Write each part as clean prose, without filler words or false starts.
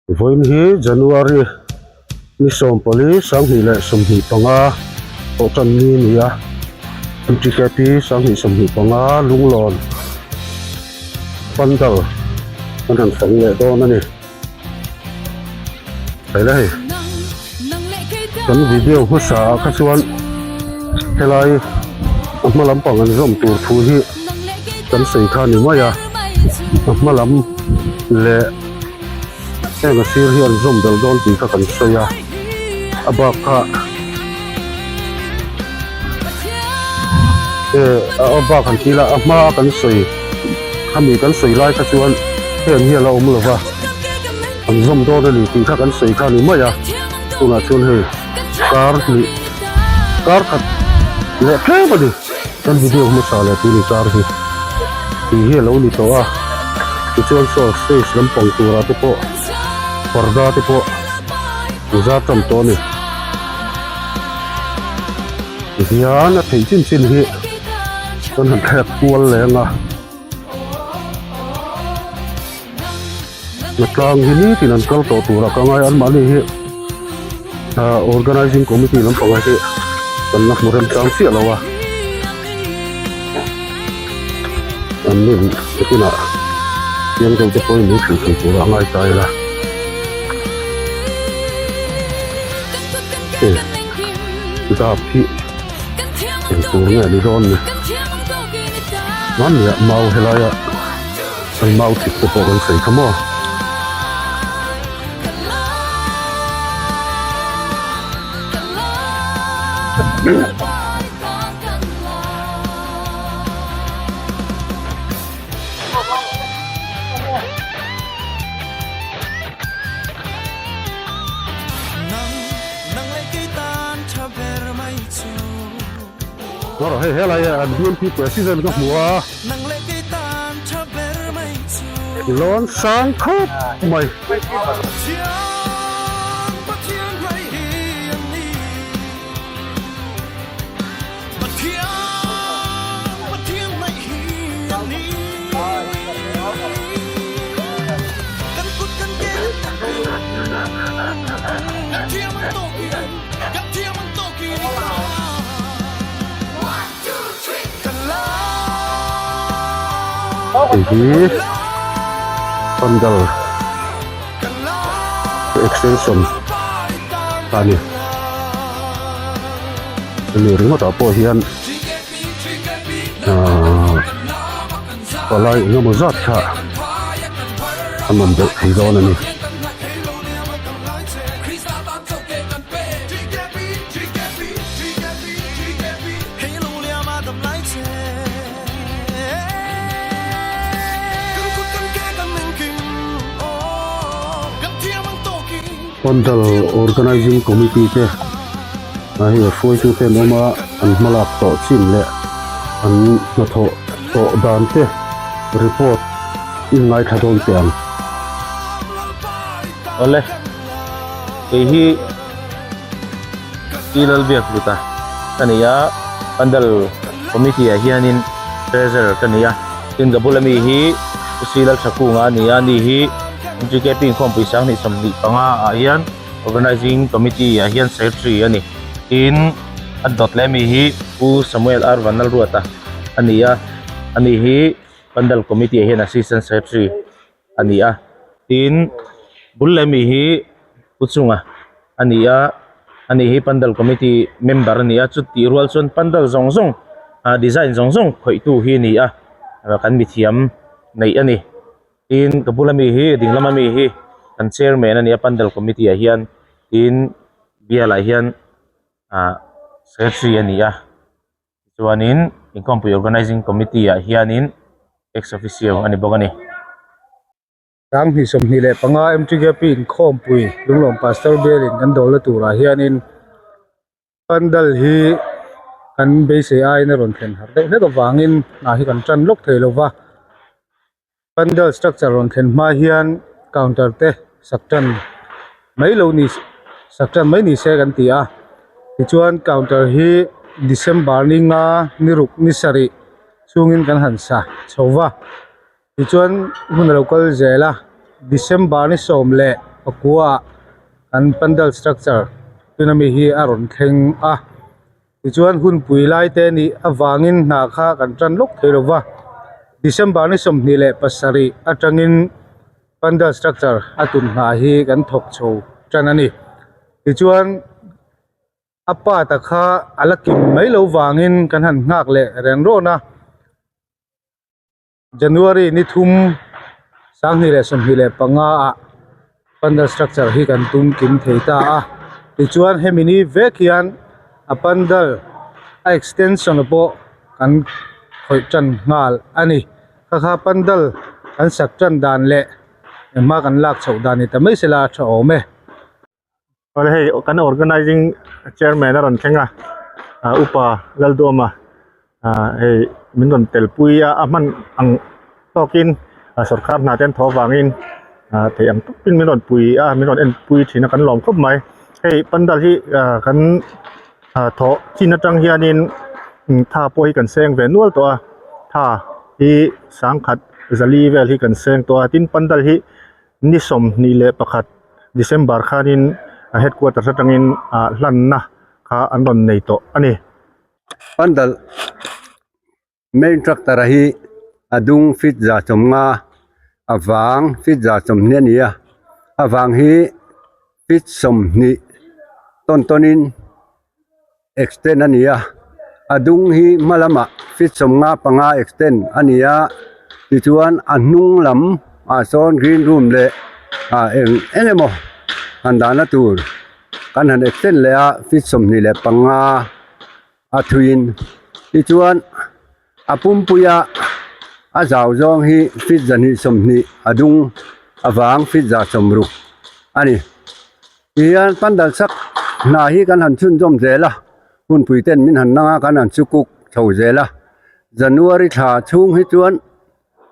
Vawiin hi January ni 14 2025 pawh tan ni a ni a, MTKP 2025 Lunglawn Pandal an han fang leh dawn a ni. Hei la hei kan video hmasa ah kha chuan helai a hma lampang an zawm tur thu hi kan sawi kha a ni mai a, a hma lam leh heng a sir hi an zawm belh dawn tih kha kan sawi a, a bak kha eh a bak han tih la a hma kan sawi khami kan sawi lai kha chuan heng hi a la awm lo va an zawm dawn a ni tih kha kan sawi kha a ni mai a tunah chuan hei kar hnih kar khat leh tlem a ni. Kan video hmasa leh tuni kar hi tih hi a lo ni tawh a tichuan saw stage lampang turah te pawh parda te pawh zar tam tawh a ni tihian a theih chin chin hi kan han thlek kual leng a. Hnatlang hi nitin an kal tawh turah ka ngai a anmahni hi ah organizing committee lampangah hi kan la hmu remchang chiah lo a an nin nakinah chiang deuh te pawhin min hrilh thei turah a ngai ta ila e dap hi eng tur nge ni dawn ni hmanniah mau helaia. An mau chik te pawh kan sawi kha maw. Hei helai ah an BNP president ka hmu a. Lawn sang khawp mai. Hei hi pandal extension a ni hemi ringawt ah pawh hian ahh palai engemaw zat kha a man belh thei dawn a ni. Pandal Organizing Committee te a hei a hruaitu te an awm a an hmalak tawh chin leh an hnathawh tawh dan te report in ngaithla dawn teh ang. Awle kei hi Pi Lalbiakluta ka ni a, Pandal Committee ah hianin Treasurer ka ni a, tin ka bula mi hi Pu Si Lalthakunga a ni a, ani hi MGKP Inkhawmpui 2025 ah hian Organizing Committee ah hian Secretary a ni. Tin a dawt leh mi hi Pu Samuel R Vanlalruata a ni a, ani hi Pandal Committee ah hian Assistant Secretary a ni a tin bul leh mi hi pu chunga a ni a ani hi pandal committee member a ni a chutih rual chuan pandal zawng zawng ah design zawng zawng khawih tu hi a ni a kan mithiam neih a ni tin ka bula mi hi ding lama mi hi kan chairman a ni a pandal committee ah hian tin bial ah hian ah secretary a ni a. Chuanin inkhawmpui organising committee ah hianin ex officio a ni bawk a ni. 2025 MTKP inkhawmpui Lunglawm Pastor Bialin kan dawlna turah hianin pandal hi kan beisei aiin a rawn thlen harh deuh hlek avangin hna hi kan tan lawk thei lova. Pandal structure rawn thlen hma hian counter te sak tan mai lo ni sak tan mai ni se kan ti a tichuan counter hi December ni nga ni ruk ni sarih chhungin kan han sa chho va tichuan hun a lo kal zel a December ni sawm leh. pakua ah kan pandal structure tuna mi hi a rawn thleng a tichuan hunpui lai te nih avangin hna kha kan tan lawk thei lo va December ni 27 atangin pandal structure a tum hna hi kan thawk chho tan a ni tichuan. A part a kha a la kim mai lo vangin kan han nghak leh reng rawn a January ni thum 2025 ah pandal structure hi kan tum kim thei ta a tichuan hemi ni vek hian a pandal a extension pawh kan khawih tan nghal a ni kha kha pandal kan sak tan dan leh hma kan lak chhoh dan ni ta mai sela a tha awm e. Awle hei kan organizing chairman a rawn thleng a ah upa Lalduama ah hei min rawn tel pui a a hman ang tawkin ah sawrkar hna te an thaw avangin ah theih ang tawkin min rawn pui a min rawn en pui thin a kan lawm khawp mai hei pandal hi ah kan ah thawh chin atang hianin tha pawh hi kan seng ve nual tawh a tha hi sangkhat zali vel hi kan seng tawh a tin pandal hi. Ni 21 December khanin a headquarters atangin ah hlanna kha an rawn nei tawh a ni. Pandal main tractor a hi a dung feet 150 a vang feet 120 a ni a a vang hi feet 20 tawn tawnin extend a ni a a dung hi hma lamah feet 55 extend a ni a tichuan a hnung lam ah sawn green room leh ah eng eng emaw han dahna tur kan han extend leh a feet 25 a thuiin tichuan a pumpuia a zau zawng hi feet 120 a dung a vang feet 160 a ni. Tihian pandal sak hna hi kan han chhunzawm zel a, hunpui ten min han nang a kan han chukuk chho zel a, January thla chhung hi chuan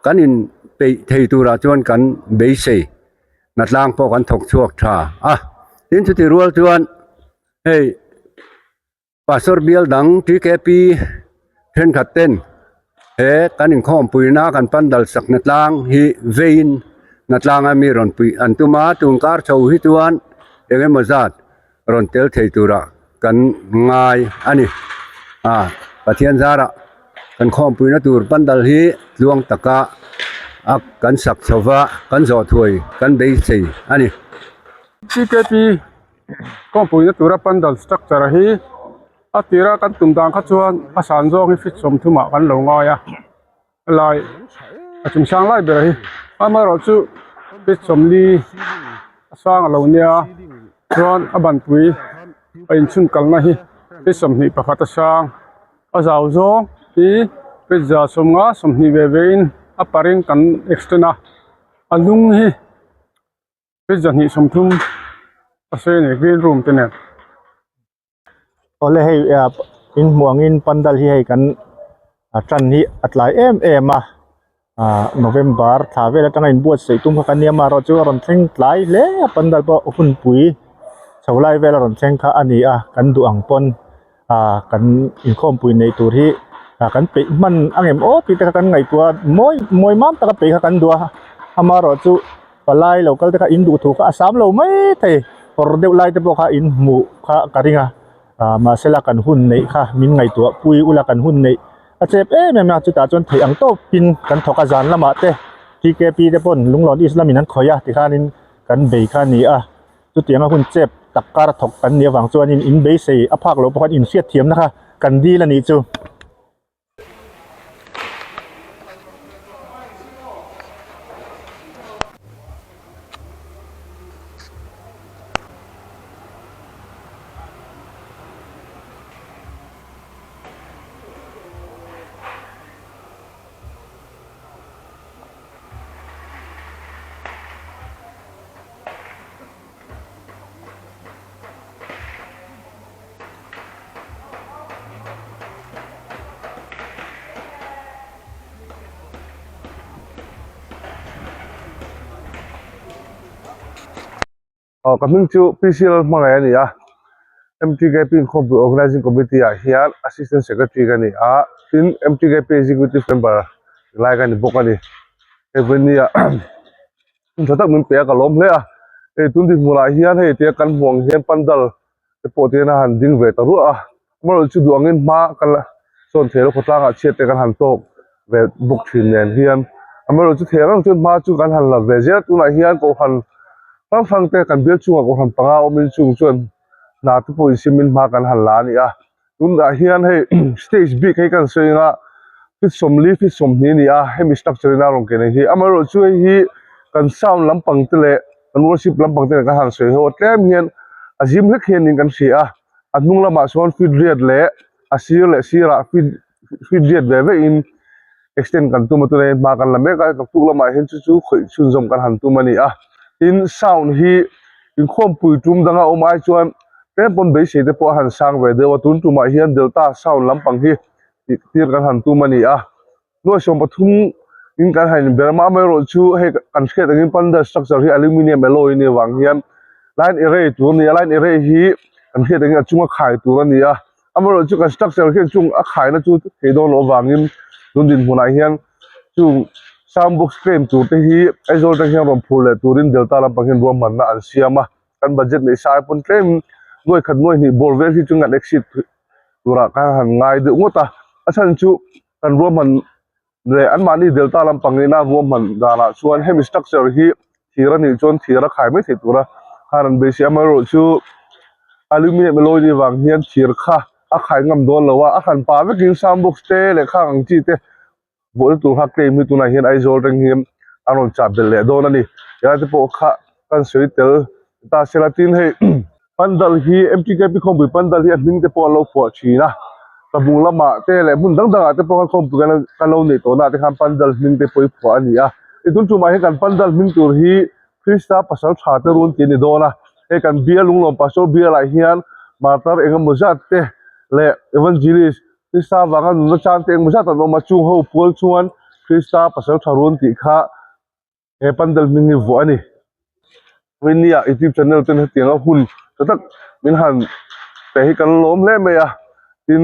kan in peih thei turah chuan kan beisei hnatlang pawh kan thawk chhuak tha a, tin chuti rual chuan hei. Pastor bial dang TKP thenkhat ten he kan inkhawmpuina kan pandal sak hnatlang hi veiin hnatlanga mi rawn puih an tum a, tun kar chho hi chuan eng emaw zat rawn tel thei turah kan ngai a ni. Ah Pathian zarah kan khawmpuina tur pandal hi tluang taka a kan sak chho va kan zawh thuai kan beisei a ni. TKP Kawngpuina tura pandal structure hi a tira kan tum dan kha chuan a san zawng hi feet 30 ah kan lo ngai a helai a chung sang lai ber hi amaherawhchu feet 40 a sang a lo nia chuan a banpui a inchhun kalna hi feet 21 a sang a zau zawng hi feet 150 20 ve ve in a parin kan extend a a lung hi. Feet 230 a sei a ni green room te nen. Awle hei in hmuh angin pandal hi hei kan tan hi a tlai em em a ah November thla vel atanga inbuatsaih tum kha kan nia amaherawhchu a rawn thleng tlai hle a pandal pawh hunpui chho lai vel a rawn thleng kha a ni a kan duh ang pawn ah kan inkhawmpui neih tur hi ah kan peih hman ang em aw tih te kha kan ngaihtuah a mawi mawi mam taka peih kha kan duh a amaherawhchu palai lo kal te kha in duh thu kha a sam lo mai thei kawr deuh lai te pawh kha in hmuh kha ka ring a ah mahse la kan hun neih kha min ngaihtuah pui ula kan hun neih a chep em em a chutah chuan theih ang tawpin kan thawk a zan lamah te TKP te pawn Lunglawn East lamin an khawih a tikhanin kan bei kha a ni a. Chutianga hun chep tak kar a thawk kan nih avang chuanin in beisei a phak loh pawh khan inhriat thiamna kha kan dil a nih chu. Aw ka hming chu PCL hmangaih a ni a MTKP inkhawmpui Organizing Committee ah hian Assistant Secretary ka ni a tin MTKP Executive Member lai ka ni bawk a ni hei vawinia. Tha tak min pe a ka lawm hle a. Hei tun dinhmunah hian hei tia kan hmuh ang hian pandal te pawh te hian a han ding ve ta ruah a amaherawh chu duh angin hma kan la sawn thei lo khawtlangah chhiat te kan han tawk ve bawk thin nen hian amaherawh chu thei ang chuan hma chu kan han la ve zel a tunah hian kohhran hrang hrang te kan bial chhungah kohhran panga awmin chung chuan hna te pawh insimin hma kan han la a ni a. Tunah hian hei stage bik hei kan sawi anga feet sawmli feet sawmhnih a ni a hemi structure in a rawn ken ang hi amaherawhchu hei hi kan sound lampang te leh kan worship lampang te nen kan han sawi ho a tlem hian a zim hlek hianin kan hria a a hnung lamah chuan feet riat leh a sir leh sirah feet feet riat ve ve in extend kan tum a tunah hian hma kan la mek a naktuk lamah hian chu chu khawih chhunzawm kan han tum a ni a tin sound hi inkhawmpui tum danga awm ai chuan tlem pawn beisei te pawh a han sang ve deuh a tun tumah hian delta sound lampang hi tih tir kan han tum a ni a nuai 30 in kan han inber a amaherawhchu hei kan hriat angin pandal structure hi aluminium alloy a nih avang hian line array tur a ni a line array hi kan hriat angin a chunga khai tur a ni a amaherawhchu kan structure hian chung a khaina chu thei dawn loh avangin tun dinhmunah hian chung sound box frame tur te hi Aizawl atang hian rawn phur leh turin delta lampang hian ruahmanna an siam a kan budget neih sa ai pawn tlem nuai khat nuai hnih bawr vel hi chu kan exceed turah khan han ngai deuh ngawt a a chhan chu kan ruahman leh anmahni delta lampang ina ruahman danah chuan hemi structure hi thir a nih chuan thir a khai mai theih tura khan an beisei a amaherawhchu aluminium alloy nih vang hian thir kha a khai ngam dawn lo a a hran pah vekin sound box te leh khang ang chi te vawhna tur kha claim hi tunah hian Aizawl reng hi a rawn chah belh leh dawn a ni helai te pawh kha kan sawi tel ta sela tin hei pandal hi M_T_K_P khawmpui pandal hi a hming te pawh an lo phuah thin a tlabung lamah te leh hmun dang dangah te pawh khan khawmpui kan kan lo neih tawh naah te khan pandal hming te pawh hi phuah a ni a ti tun tumah hian kan pandal hming tur hi Krista pasal tha te run tih a ni dawn a hei kan bial lunglawm pastor bialah hian martar engemaw zat te leh evangelist Krista vanga nunna chang te engmaw zat an awm a, chung ho pual chuan Krista pasal tha run tih kha he pandal hming hi vuah a ni. Vawinia youtube channel ten hetianga hun tha tak min han pe hi kan lawm hle mai a, tin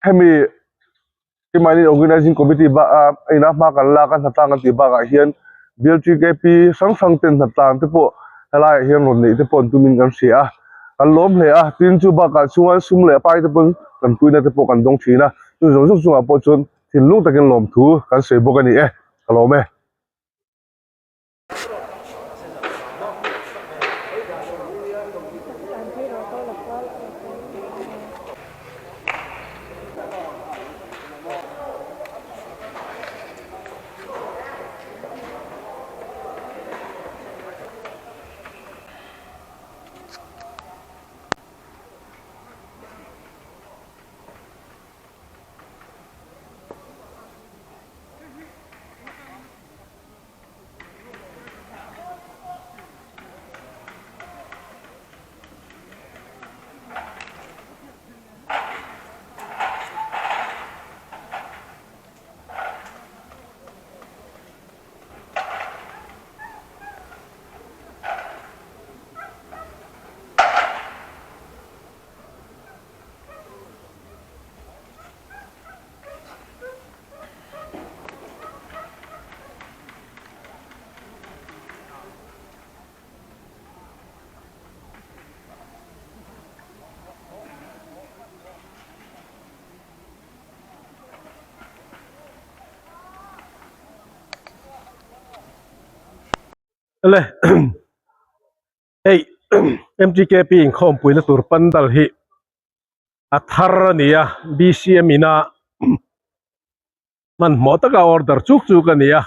hemi Keimahni Organising Committee bak a ina hma kan lak a hnatlang kan tih bakah hian BLTKP hrang hrang ten hnatlang te pawh helaiah hian rawn neih te pawh an tumin kan hria a, kan lawm hle a, tin chu bakah chuan sum leh pai te pawn kan puina te pawh kan dawng thin a, chu zawng zawng chungah pawh chuan thinlung takin lawmthu kan sawi bawk a ni e, ka lawm e. Le hei M_T_K_P inkhawmpuina tur pandal hi a thar a ni a B_C_M ina hmanhmawh taka order chuk chuk a ni a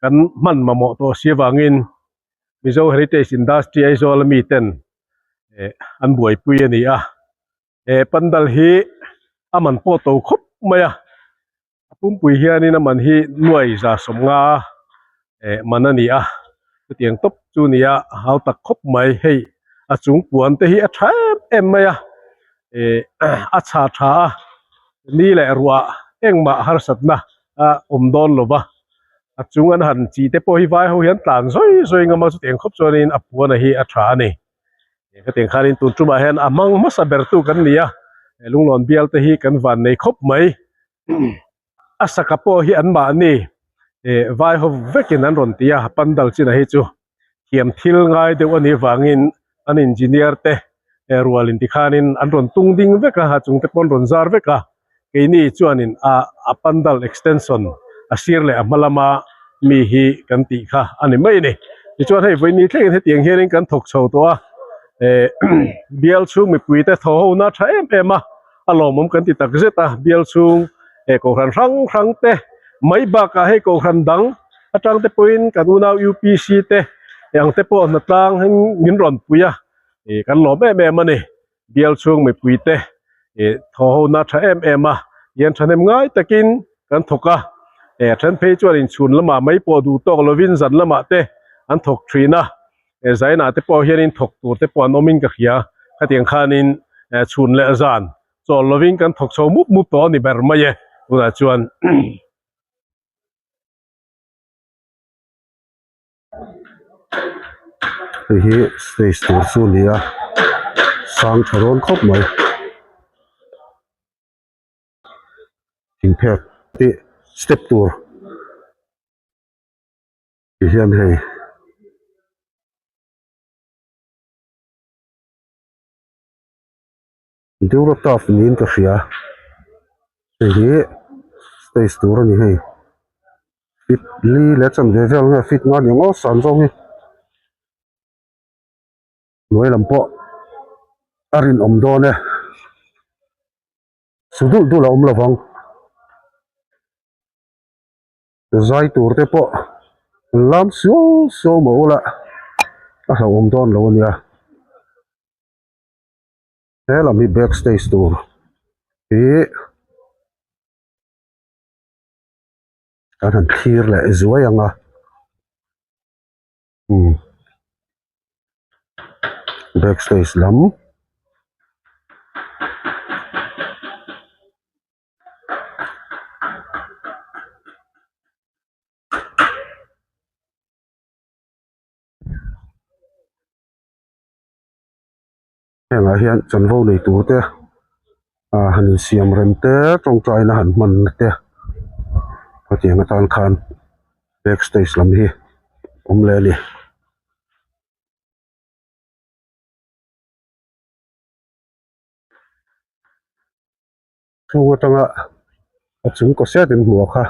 kan hman mamawh tawh si avangin Mizo Heritage Industry Aizawl ami ten eh an buaipui a ni a he pandal hi a man pawh to khawp mai a a pumpui hianin a man hi nuai 150 eh man a ni a chutiang tawp chu a ni a a hau tak khawp mai hei a chung puan te hi a tha em em mai a eh a chha tha a ni leh ruah engmah harsatna a awm dawn lo va a chung an han chi te pawh hi vai ho hian tlan zawi zawi ngam a chutiang khawp chuanin a puan a hi a tha a ni. Hetiang khanin tun tumah hian a hmang hmasa ber tu kan ni a lunglawn bial te hi kan van nei khawp mai a saka pawh hi an mahni eh vai ho vekin an rawn ti a pandal chin a hi chu. Thiam thil ngai deuh a nih vangin an engineer te rualin tikhanin an rawn tung ding vek a, a chung te pawh an rawn zar vek a. Keini chuanin a a pandal extension a sir leh a hma lama mi hi kan tih kha a ni mai a ni. Tichuan hei vawiin ni thlengin hetiang hianin kan thawk chho tawh a, eh bial chhung mipui te thaw ho na tha em em a, a lawmawm kan ti tak zet a, bial chhung eh kohhran hrang hrang te mai bakah hei kohhran dang atang te pawhin kan unau UPC te ang te pawh hnatlang min rawn pui a, ih kan lawm em em a ni. Bial chhung mipuite ih thaw ho na tha em em a, hian thahnem ngai takin kan thawk a, eh then phei chuan inchhun lamah mai pawh duh tawk lovin zan lamah te an thawk thin a, eh zainah te pawh hianin thawk tur te pawh an awmin ka hria, khatiang khanin eh chhun leh zan chawl lovin kan thawk chho mup mup tawh a ni ber mai e tunah chuan. Hei hi stage tur chu a ni a sang tha dawn khawp mai thingphek tih step tur ti hian hei. Durotaf niin ka hria hei hi stage tur a ni hei feet li leh chanve vel nge feet nga ni ang aw san zawng hi hnuai lam pawh a rinawm dawn e su dulh dulh a awm lo vang zai tur te pawh an lam suau suau mah ula a hlauhawm dawn lo a nia. He lam hi back stage tur hi kan han thlir leh zuai ang a umm back stage lam. Hengah hian chanvo nei tur te ah han insiam rem te tawngtaina han hman na te hetiang atan khan back stage lam hi awm leh a ni. Chung atanga a chung kaw set in hmuh kha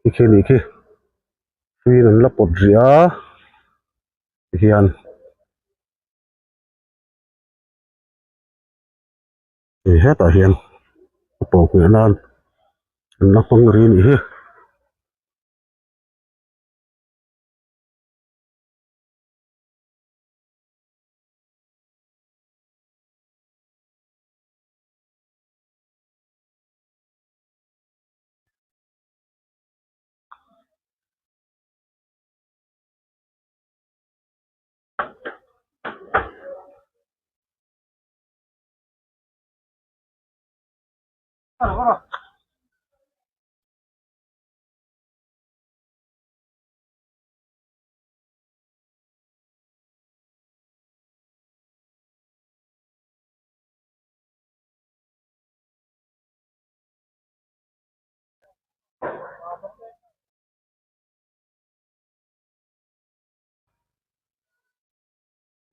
khi khi nih khi hruiin an la pawt rih a tihian. Hei hetah hian a pawh ngheh nan an la hmang ri anih hi.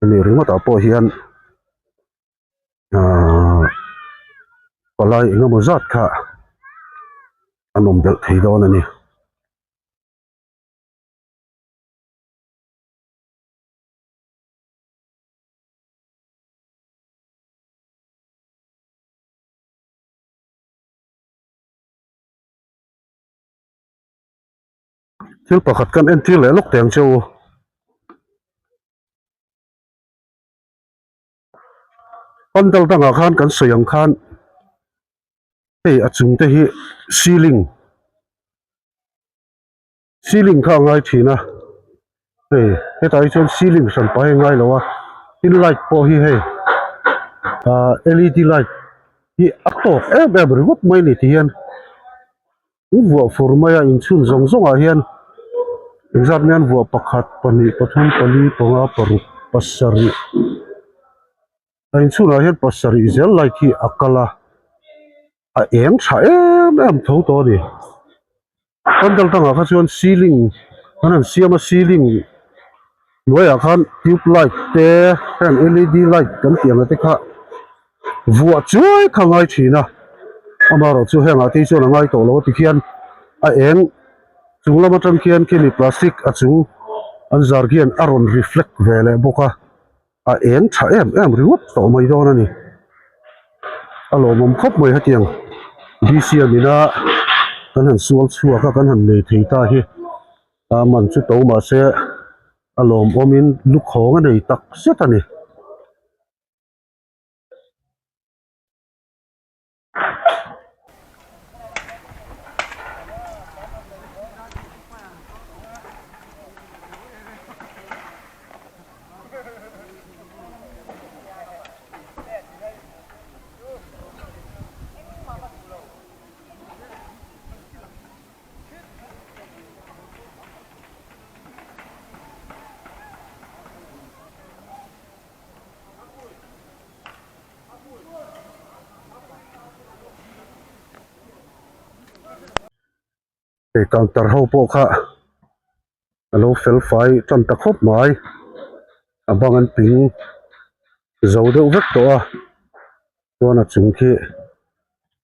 Hemi ringawtah pawh hian ahh palai eng emaw zat kha an awm belh thei dawn a ni. Thil pakhat kan entir leh lawk teh ang che u. Pandal dangah khan kan sawi ang khan hei a chung te hi ceiling ceiling kha a ngai thin a hei hetah hi chuan ceiling hran pah hi a ngai lo a tin light pawh hi hei ah L E D light hi a tawk em em ringawt mai a ni ti hian. In vuah fur mai a inchhun zawng zawngah hian engzat nge an vuah pakhat pahnih pathum pali panga paruk pasarih a inchhunah hian pasarih zel light hi a kal a a eng tha em em tho tawh a ni pandal dangah kha chuan ceiling an han siam a ceiling. Hnuaiah khan tube light te heng led light kan tih ang te kha vuah chuai kha a ngai thin a amaherawh chu hengah te hi chuan a ngai tawh lo a tikhian a eng chung lam atang khian khimi plastic a chung an zar khian a rawn reflect ve leh bawk a. A eng tha em em ringawt tawh mai dawn a ni a lawmawm khawp mai hetiang bcm ina kan han sual chhuak a kan han nei thei ta hi a man chu to mahse a lawmawmin lukhawng a nei tak zet a ni. Hei counter ho pawh kha a lo fel fai tan ta khawp mai a bang an ping zo deuh vek tawh a chuan a chung khi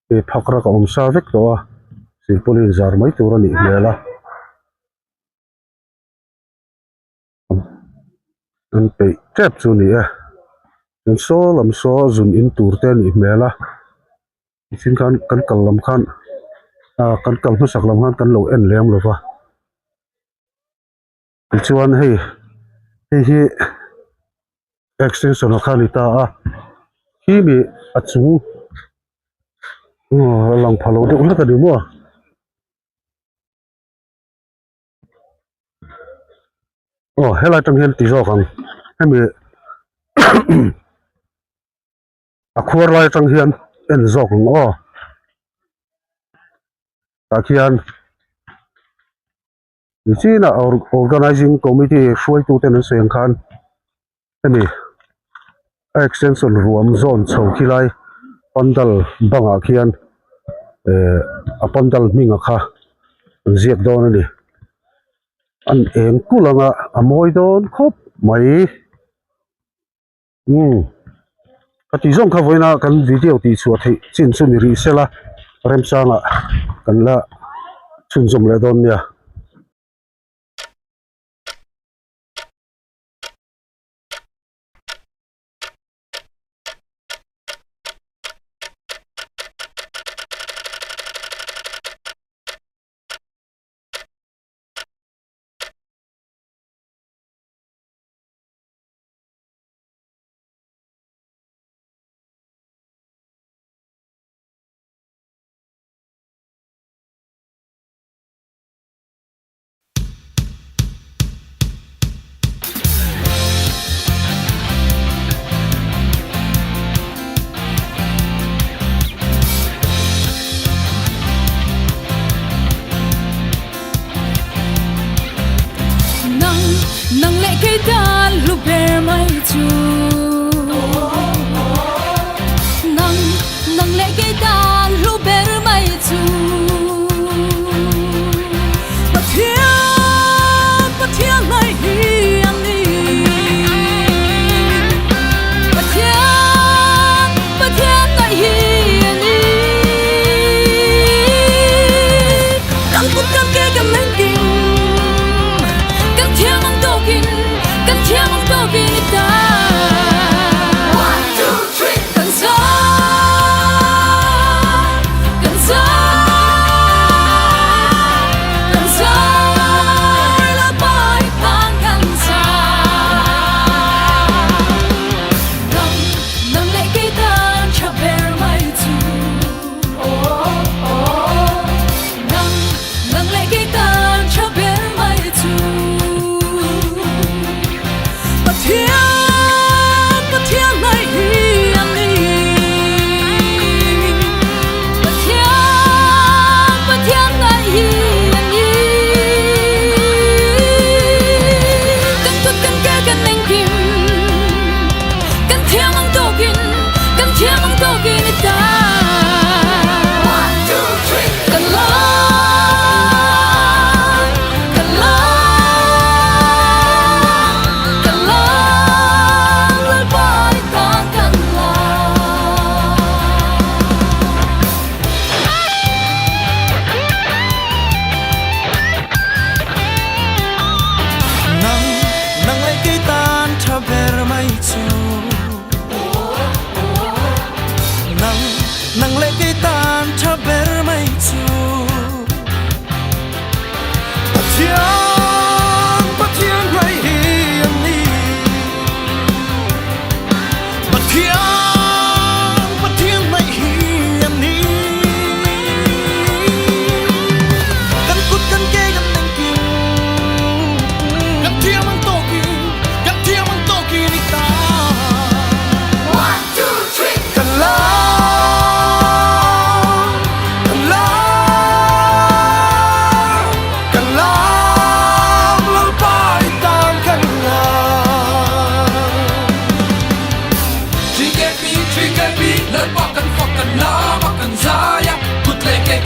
hei phak rak a awm sa vek tawh a silpauline zar mai tur a nih hmel a. An peih tep chu a ni e chuan saw lam saw zun in tur te a nih hmel a nichin khan kan kal lam khan ah kan kal hmasak lam khan kan lo en lem lo va tichuan hei hei hi extension a kha a ni ta a khi mi a chung aw a lang pha lo deuh hlek a ni maw. Aw helai atang hian ti zawk ang hemi a khuar lai atang hian en zawk ang aw tah khian nichinah organizing committee hruaitu ten an sawi ang khan hemi a extension ruam zawn chho khi lai pandal bangah khian ehh a pandal hming a kha an ziak dawn a ni an eng kulh ang a a mawi dawn khawp mai umm ka tih zawng kha vawiina kan video tih chhuah theih chin chu ni rih sela remchangah kan la chhunzawm leh dawn nia. Kan thiam ang tawkin, kan thiam ang tawkin i ta.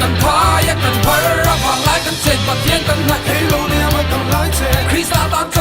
Kan phai a kan phar a vanglai kan chen Pathian kan hnaih. Krista tan.